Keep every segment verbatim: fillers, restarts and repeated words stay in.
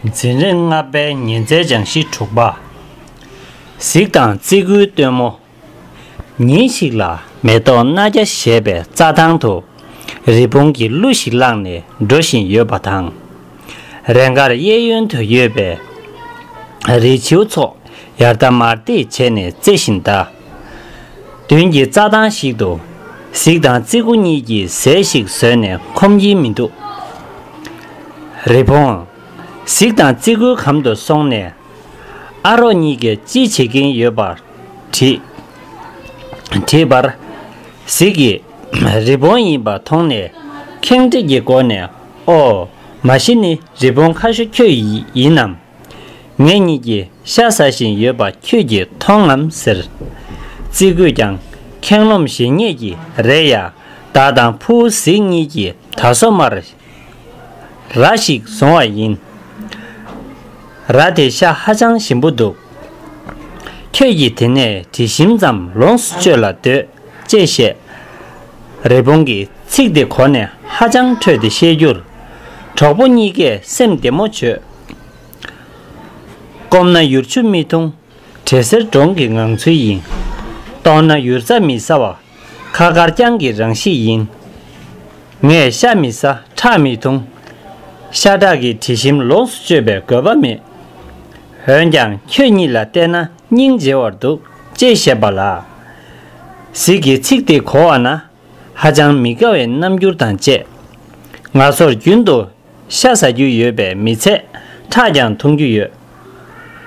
འཛིན་རིམ་ལྔ་པའི་ཉིན་མཚན་སྦྱང་གཞི་དྲུག་པ། གཟིག་དང་ཙི་གུའི་སྟོན་མོ། ཉིན་ཞིག་ལ་མེ་ཏོག་སྣ་བརྒྱ་བཞད་པའི་རྩྭ་ཐང་དུ་རི་བོང་གིས་གླུ་ཞིག་བླངས་ནས་འགྲོ་བཞིན་ཡོད་པ་དང་། རེ་འགར་གཡས་གཡོན་དུ་ཡོད་པའི་རི་བྱིའུ་ཚོ་ཡར་ལྟ་མར་ལྟ་བྱས་ནས་རྩེ་བཞིན་གདའ། མདུན་གྱི་རྩྭ་ཐང་ཞིག་ཏུ་གཟིག་དང་ཙི་གུ་གཉིས་ཀྱིས་ཟས་ཤིག་ཟོས་ནས་ཁོམ་གྱིན་མི་འདུག་རི་བོང་། གཟིག་དང་ཙི་གུའི་གམ་དུ་སོང་ནས། ཨ་རོགས་གཉིས་ཀས་ཅི་བྱེད་ཀྱིན་ཡོད་པ་དྲིས། དྲིས་པར། གཟིག་གིས་རི་བོང་ཡིན་པ་མཐོང་ནས་ཁེངས་དྲེགས་ཀྱི་སྒོ་ནས། ཨོ། མ་གཞི་ནི་རི་བོང་ཁ་ཤོ་ཁྱོད་ཡིན་ནམ། ངེད་གཉིས་ཀྱིས་ཤ་ཟ་བཞིན་ཡོད་པ་ཁྱོད་ཀྱིས་མཐོང་ངམ་ཟེར། ཙི་གུས་ཀྱང་ཁེངས་རློམ་ཞེ་སྙེད་ཀྱིས་རེད་ཡ། བདག་དང་ཕུ་བོ་གཟིག་གཉིས་ཀྱིས་ད་སོ་མར་ར་ཞིག་བཟུང་བ་ཡིན། ར་དེ་ཤ་ཧ་ཅང་ཞིམ་པོ་འདུག་ཁྱོད་ཀྱིས་དེ་ནས་དྲི་ཞིམ་ཙམ་ལོངས་སུ་སྤྱོད་ལ་སྡོད་ཅེས་བཤད། རི་བོང་གིས་ཚིག་དེ་གོ་ནས་ཧ་ཅང་ཁྲོས་ཏེ་བཤད་རྒྱུར། གྲོགས་པོ་གཉིས་ཀས་སེམས་བདེ་མོ་བྱོས། སྐོམ་ན་ཡུར་ཆུ་མི་འཐུང་། དྲི་ཟའི་སྒྲོམ་གྱི་ངང་ཚུལ་ཡིན། ལྟོགས་ན་ཡུར་རྩྭ་མི་ཟ་བ། ཁ་དཀར་རྐྱང་གི་རང་གཤིས་ཡིན། ངས་ཤ་མི་ཟ། ཁྲག་མི་འཐུང་། ཤ་ཁྲག་གི་དྲི་ཞིམ་ལོངས་སུ་སྤྱོད་པའི་དགོས་པ་མེད། འོན་ཀྱང་ཁྱོད་གཉིས་ལ་བལྟས་ན་སྙིང་རྗེ་བར་འདུག་ཅེས་བཤད་པ་ལ། གཟིག་གིས་ཚིག་དེ་གོ་བ་ན། ཧ་ཅང་མི་དགའ་བའི་རྣམ་འགྱུར་དང་བཅས། ང་ཚོར་རྒྱུན་དུ་ཤ་ཟ་རྒྱུ་ཡོད་པས་མི་ཚད་ཁྲག་ཀྱང་འཐུང་རྒྱུ་ཡོད།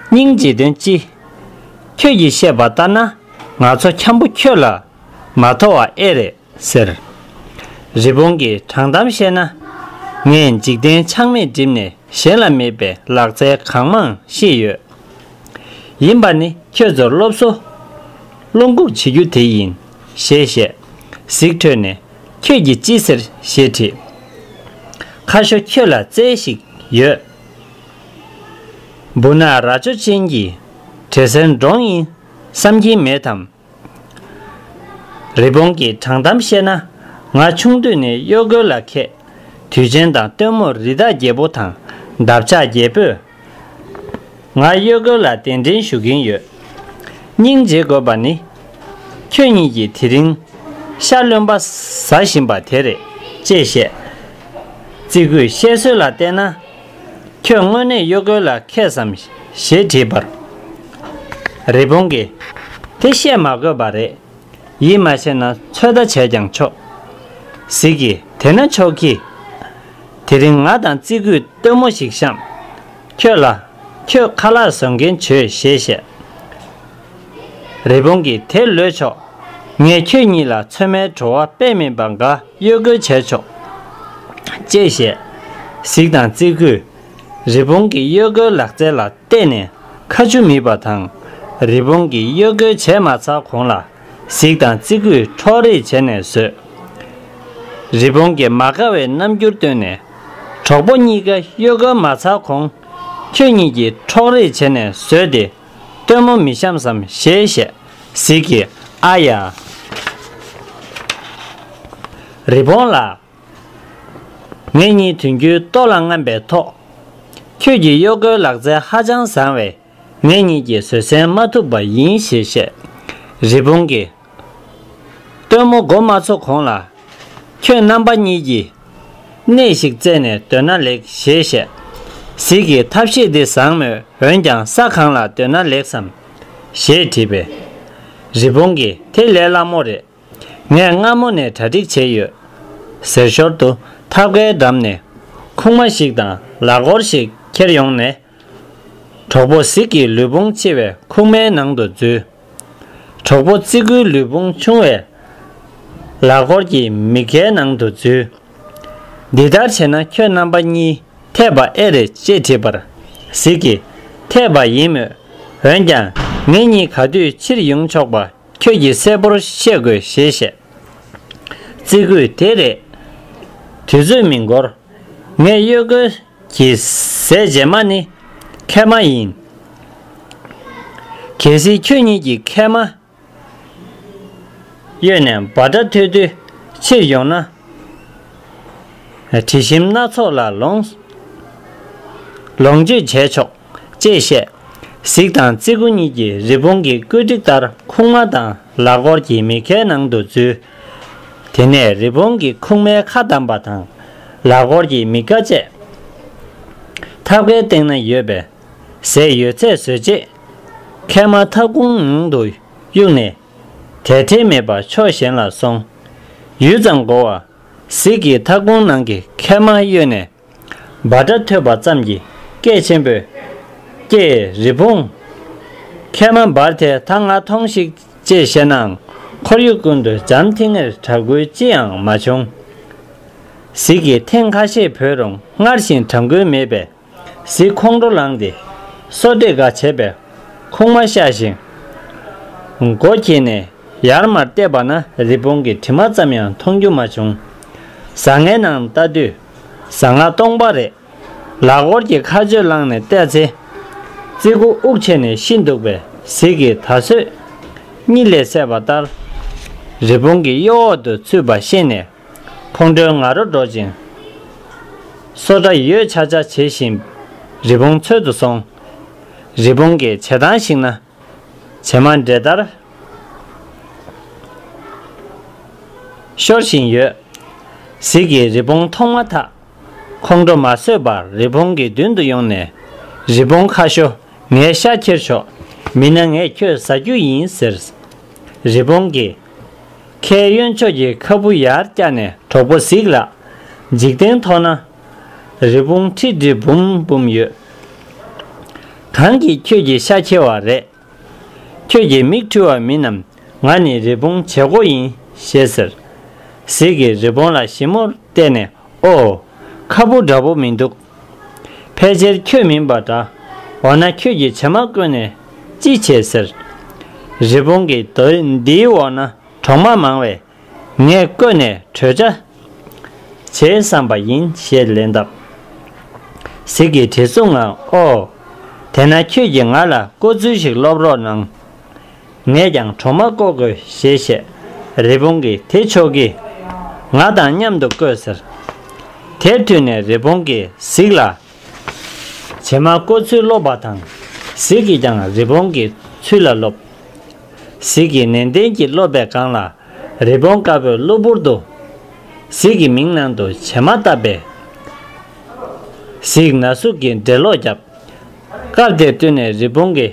སྙིང་རྗེ་དོན་ཅི། ཁྱོད་ཀྱིས་བཤད་པ་ལྟར་ན་ང་ཚོ་འཁྱམ་པོ་ཁྱོད་ལ་མ་ཐོ་བ་ཨེ་རེད་ཟེར། རི་བོང་གིས་དྲང་གཏམ་བཤད་ན། ངས་འཇིག་རྟེན་ཆགས་མེད་བསྒྲིབས་ནས་གཞན་ལ་མེད་པའི་ལག་རྩལ་གང་མང་ཤེས་ཡོད། ཡིན་པ་ནི་ཁྱོད་ཚོར་སློབ་གསོ་བློ་འགུག་བྱེད་རྒྱུ་དེ་ཡིན། ཞེས་བཤད། གཟིག་ཁྲོས་ནས་ཁྱོད་ཀྱིས་ཅི་ཟེར་ཞེས་དྲིས། ཁ་ཤོ་ཁྱོད་ལ་རྩལ་ཞིག་ཡོད། འབུ་ནག་རྭ་ཅོ་ཅན་གྱི་དྲི་ཟའི་སྒྲོམ་ཡིན་བསམ་གྱིན་མེད་དམ། རི་བོང་གིས་དྲང་གཏམ་བཤད་ན། ང་ཆུང་དུས་ནས་གཡོ་སྒོལ་ལ་མཁས། དུས་ཆེན་དང་སྟོན་མོར་རི་དྭགས་རྒྱལ་པོ་དང་འདབ་ཆགས་རྒྱལ་པོས། ང་གཡོ་སྒོལ་ལ་གདན་འདྲེན་ཞུ་གིན་ཡོད། སྙིང་རྗེ་དགོས་པ་ནི། ཁྱོད་གཉིས་ཀྱིས་དེ་རིང་ཤ་རློན་པ་ཟ་བཞིན་པ་དེ་རེད་ཅེས་བཤད། ཙི་གུས་བཤད་སྲོལ་ལ་བལྟས་ན། ཁྱོད་དངོས་གནས་གཡོ་སྒོལ་ལ་མཁས་སམ་ཞེས་དྲིས་པར། རི་བོང་གིས། དེ་བཤད་མ་དགོས་པ་རེད། ཡིད་མ་ཆེས་ན་ཚོད་ལྟ་བྱས་ཀྱང་ཆོག་གཟིག་གིས། དེ་ན་ཆོག་གི། དེ་རིང་ང་དང་ཙི་གུས་སྟོན་མོ་ཞིག་བཤམས། ཁྱོད་ལ། ཁྱོད་ཁ་ལག་བཟོ་མཁན་བྱོས་ཞེས་བཤད། རི་བོང་གིས། དེ་ལོས་ཆོག་ངས་ཁྱོད་གཉིས་ལ་ཚོད་མའི་བྲོ་བ་དཔེ་མིན་པ་འགའ་གཡོ་སྒོལ་བྱས་ཆོག་ཅེས་བཤད། གཟིག་དང་ཙི་གུས་རི་བོང་གི་གཡོ་སྒོལ་ལག་རྩལ་ལ་བལྟས་ནས་ཁ་ཆུ་མིད་པ་དང་། རི་བོང་གིས་གཡོ་སྒོལ་བྱས་མ་ཚར་གོང་ལ་གཟིག་དང་ཙི་གུས་འཕྲོག་རེས་བྱས་ནས་ཟོས། རི་བོང་གིས་མ་དགའ་བའི་རྣམ་འགྱུར་སྟོན་ནས། གྲོགས་པོ་གཉིས་ཀ་གཡོ་སྒོལ་མ་ཚར་གོང་། ཁྱོད་གཉིས་ཀྱིས་འཕྲོག་རེས་བྱས་ནས་ཟོས་ཏེ། སྟོན་མོ་མི་བཤམས་སམ་ཞེས་བཤད། གཟིག་གིས། ཨ་ཡ། རི་བོང་ལགས། ངེད་གཉིས་དུས་རྒྱུན་ལྟོ་ལ་རྔམ་པའི་ཐོག་ཁྱོད་ཀྱི་གཡོ་སྒོལ་ལག་རྩལ་ཧ་ཅང་བཟང་བས། ངེད་གཉིས་ཀྱིས་བཟོད་བསྲན་མ་ཐུབ་པ་ཡིན་ཞེས་བཤད། རི་བོང་གིས། སྟོན་མོ་འགོ་མ་ཚུགས་གོང་ལ། ཁྱོད་རྣམ་པ་གཉིས་ཀྱིས། གནས་ཤིག་བཙལ་ནས་སྡོད་ན་ལེགས་ཞེས་བཤད། གཟིག་གིས། ཐབས་ཤེས་འདི་བཟང་མོད། འོན་ཀྱང་ས་གང་ལ་སྡོད་ན་ལེགས་སམ། ཞེས་དྲིས་པས། རི་བོང་གིས། དེ་ལས་སླ་མོ་རེད། ངས་སྔ་མོ་ནས་གྲ་སྒྲིག་བྱས་ཡོད། ཟེར་ཞོར་དུ་ཐབ་ཀའི་འགྲམ་ནས་ཁུག་མ་ཞིག་དང་ལག་འཁོར་ཞིག་ཁྱེར་ཡོང་ནས། གྲོགས་པོ་གཟིག་གི་ལུས་ཕུང་ཆེ་བའི་ཁུག་མའི་ནང་དུ་འཛུལ། གྲོགས་པོ་ཙི་གུའི་ལུས་ཕུང་ཆུང་བས་ལག་འཁོར་གྱི་མི་ཁའི་ནང་དུ་འཛུལ། འདི་ལྟར་བྱས་ན་ཁྱོད་རྣམ་པ་གཉིས་འཐད་པ་ཨེ་རེད་ཅེས་དྲིས་པར། གཟིག་གིས། འཐད་པ་ཡིན་མོད། འོན་ཀྱང་ངེད་གཉིས་ག་དུས་ཕྱིར་ཡོང་ཆོག་པ་ཁྱོད་ཀྱིས་གསལ་པོར་ཤེས་དགོས་ཞེས་བཤད། ཙི་གུས། དེ་རེད། དུས་ཚོད་མི་འགོར། ངས་གཡོ་སྒོལ་གྱི་ཟས་རྗེས་མ་ནི་མཁལ་མ་ཡིན། གལ་སྲིད་ཁྱོད་གཉིས་ཀྱིས་མཁལ་མ་གཡོས་ནས་འབའ་སྒྲ་ཐོས་དུས་ཕྱིར་ཡོང་ན། དྲི་ཞིམ་སྣ་ཚོགས་ལ་ལོངས་ ལོངས་སྤྱོད་བྱས་ཆོག་ཅེས་བཤད། གཟིག་དང་ཙི་གུ་གཉིས་ཀྱིས་རི་བོང་གི་བཀོད་སྒྲིག་ལྟར་ཁུག་མ་དང་ལག་འཁོར་གྱི་མི་ཁའི་ནང་དུ་འཛུལ། དེ་ནས་རི་བོང་གིས་ཁུག་མའི་ཁ་བསྡམས་པ་དང་། ལག་འཁོར་གྱི་མི་ཀ་བཅས་ཐབ་ཀའི་སྟེང་ན་ཡོད་པའི་ཟས་ཡོད་ཚད་ཟོས་རྗེས། ཁལ་མ་ཐབ་ཁུང་ནང་དུ་གཡུགས་ནས། དལ་བྲེལ་མེད་པར་ཕྱོགས་གཞན་ལ་སོང་། ཡུད་ཙམ་འགོར་བར། གཟིག་གིས་ཐབ་ཁུང་ནང་གི་ཁལ་མ་གཡོལ་ནས། འབའ་སྒྲ་ཐོས་པ་ཙམ་གྱིས་སྐད་ཆེན་པོས། ཀྱེ་རི་བོང་། ཁལ་མ་འབར་དེ་ད་ང་ཐོངས་ཤིག་ཅེས་བཤད་ནའང་། ཁོར་ཡུག་ཀུན་ཏུ་འཇམ་ཐིང་ངེར་གྲགས་འགུལ་ཅི་ཡང་མ་བྱུང་། གཟིག་གིས་ཐེངས་ཁ་ཤས་བོས་རུང་སྔར་བཞིན་གྲགས་འགུལ་མེད་པས། གཟིག་ཁོང་ཁྲོ་ལངས་ཏེ། སོ་འདྲེས་དགའ་བྱས་པས་ཁུག་མ་བཤའ་ཞིང་། སྒོ་ཁྱེར་ནས་ཡར་མར་བལྟས་པ་ན་རི་བོང་གི་དྲི་མ་ཙམ་ཡང་མཐོང་རྒྱུ་མ་བྱུང་། ཟ་ངའི་ནང་ལྟ་དུས་ཟ་ང་སྟོང་པ་རེད། ལག་འཁོར་གྱི་ཁ་གཅོད་བླངས་ནས་བལྟས་ཚེ། ཙི་གུ་དབུགས་ཆད་ནས་ཤི་འདུག་པས་གཟིག་གིས་ད་གཟོད་གཉིད་ལས་སད་པ་ལྟར། རི་བོང་གི་གཡོ་འོག་ཏུ་ཚུད་པ་ཤེས་ནས། ཁོང་ཁྲོའི་ང་རོ་སྒྲོག་ཅིང་། སོ་སྒྲ་ཡོད་ཆ་ཆ་བྱེད་བཞིན་རི་བོང་འཚོལ་དུ་སོང་། རི་བོང་གི་བྱེ་ཐང་ཞིག་ན། བྱེ་མ་འདྲེ་ལྟར་ཤོར་བཞིན་ཡོད། གཟིག་གིས་རི་བོང་མཐོང་མ་ཐག་ཁོང་ཁྲོ་མ་བཟོད་པར་རི་བོང་གི་མདུན་དུ་ཡོང་ནས། རི་བོང་ཁ་ཤོ། ངའི་ཤ་ཁྱེར་ཤོག་མིན་ན་ངས་ཁྱོད་ཟ་རྒྱུ་ཡིན་ཟེར། རི་བོང་གིས་ཁའི་གཡོན་ཕྱོགས་ཀྱི་ཁ་སྤུ་ཡར་བཀྱགས་ནས་གྲོགས་པོ་གཟིག་ལགས། འཇིག་རྟེན་ཐོག་ན་རི་བོང་ཁྲི་ཁྲི་འབུམ་འབུམ་ཡོད། གང་གིས་ཁྱོད་ཀྱི་ཤ་ཁྱེར་བ་རེད། ཁྱོད་ཀྱིས་མིག་འཁྲུལ་བ་མིན་ནམ། ང་ནི་རི་བོང་བྱེད་སྒོ་ཡིན་ཞེས་ཟེར། གཟིག་གིས་རི་བོང་ལ་ཞིབ་མོར་བལྟས་ནས། ཨོ། ཁ་སྤུ་འདྲ་པོ་མི་འདུག་ཕལ་ཆེར་ཁྱོད་མིན་པ་འདྲ། འོ་ན་ཁྱོད་ཀྱིས་བྱེ་མ་བཀོལ་ནས་ཅི་བྱེད་ཟེར། རི་བོང་གིས། འདིའི་འོག་ན་གྲོག་མ་མང་བས། ངས་བཀོལ་ནས་གྲོས་བྱ་བྱེད་བསམ་པ་ཡིན་ཞེས་ལན་བཏབ། གཟིག་གིས་དྲི་བསུང་ངང་། ཨོ། དེས་ན་ཁྱོད་ཀྱིས་ང་ལ་བཀོལ་ཚུལ་ཞིག་སློབ་རོགས་གནང་། ངས་ཀྱང་གྲོག་མ་བཀོལ་དགོས་ཞེས་བཤད། རི་བོང་གིས། དེ་ཆོག་གི། ང་དང་མཉམ་དུ་བཀོལ་ཟེར། དེར་མཐུད་ནས་རི་བོང་གིས་གཟིག་ལ་བྱེ་མ་བཀོལ་ཚུལ་སློབ་པ་དང་། གཟིག་གིས་ཀྱང་རི་བོང་གི་ཚུལ་ལ་སློབ། གཟིག་གིས་ནན་ཏན་གྱིས་སློབ་པའི་སྒང་ལ། རི་བོང་དཀར་པོས་གློ་བུར་དུ་གཟིག་གི་མིག་ནང་དུ་བྱེ་མ་བཏབ་པས། གཟིག་ན་ཟུག་གིས་འགྲེ་ལོག་བརྒྱབ། སྐབས་དེར་བསྟུན་ནས་རི་བོང་གིས་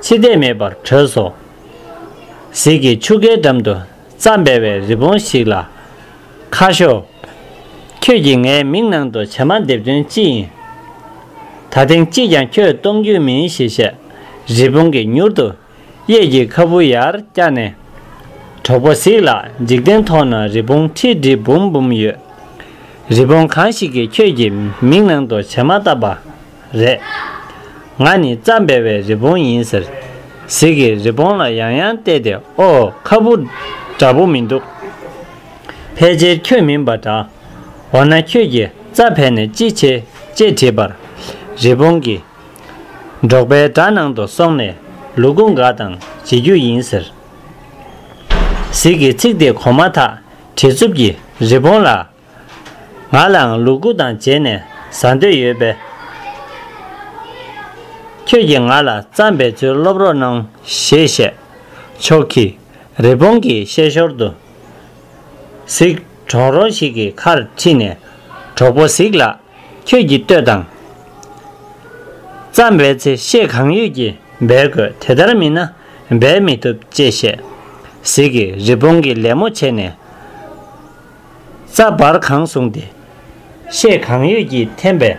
ཕྱི་བལྟས་མེད་པར་བྲོས་སོ། གཟིག་གིས་ཆུ་ཁའི་འགྲམ་དུ་རྩྭ་འབལ་བའི་རི་བོང་ཞིག་ལ། ཁ་ཤོ། ཁྱོད་ཀྱིས་ངའི་མིག་ནང་དུ་བྱེ་མ་འདེབས་དོན་ཅི་ཡིན། ད་ཐེངས་ཅིས་ཀྱང་ཁྱོད་གཏོང་རྒྱུ་མིན་ཞེས་བཤད། རི་བོང་གིས་མྱུར་དུ་གཡས་ཀྱི་ཁ་སྤུ་ཡར་བཀྱགས་ནས། གྲོགས་པོ་གཟིག་ལགས། འཇིག་རྟེན་ཐོག་ན་རི་བོང་ཁྲི་ཁྲི་འབུམ་འབུམ་ཡོད། རི་བོང་གང་ཞིག་གིས་ཁྱོད་ཀྱི་མིག་ནང་དུ་བྱེ་མ་བཏབ་པ་རེད། ང་ནི་རྩྭ་འབལ་བའི་རི་བོང་ཡིན་ཟེར། གཟིག་གིས་རི་བོང་ལ་ཡང་ཡང་བལྟས་ཏེ། ཨོ། ཁ་སྤུ་འདྲ་པོ་མི་འདུག་ཕལ་ཆེར་ཁྱོད་མིན་པ་འདྲ། འོ་ན་ཁྱོད་ཀྱིས་རྩྭ་འབལ་ནས་ཅི་བྱེད་ཅེས་དྲིས་པར། རི་བོང་གིས། འབྲོག་པའི་སྦྲ་ནང་དུ་སོང་ནས་ལུ་གུ་འགའ་དང་བརྗེ་རྒྱུ་ཡིན་ཟེར། གཟིག་གིས་ཚིག་དེ་གོ་མ་ཐག་དྲི་རྩུབ་ཀྱིས་རི་བོང་ལ། ང་ལའང་ལུ་གུ་དང་བརྗེས་ནས་ཟ་འདོད་ཡོད་པས། ཁྱོད་ཀྱིས་ང་ལ་རྩྭ་འབལ་ཚུལ་སློབ་རོགས་གནང་ཞེས་བཤད། ཆོག་གི། རི་བོང་གི་ཤེད་ཞོར་དུ་གཟིག་གྲོག་རོང་ཞིག་གི་ཁར་ཁྲིད་ནས། གྲོགས་པོ་གཟིག་ལགས། ཁྱོད་ཀྱིས་ལྟོས་དང་། རྩྭ་འབལ་ཚེ་ཤེད་གང་ཡོད་ཀྱིས་འབལ་དགོས། དེ་ལྟར་མིན་ན་འབལ་མི་ཐུབ་ཅེས་བཤད། གཟིག་གིས་རི་བོང་གི་ལད་མོ་བྱས་ནས། རྩྭ་འབར་གང་བཟུང་སྟེ། ཤེད་གང་ཡོད་ཀྱིས་འཐེན་པས།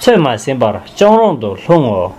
ཚོད་མ་ཟིན་པར་གཅོང་རོང་དུ་ལྷུང་ངོ་།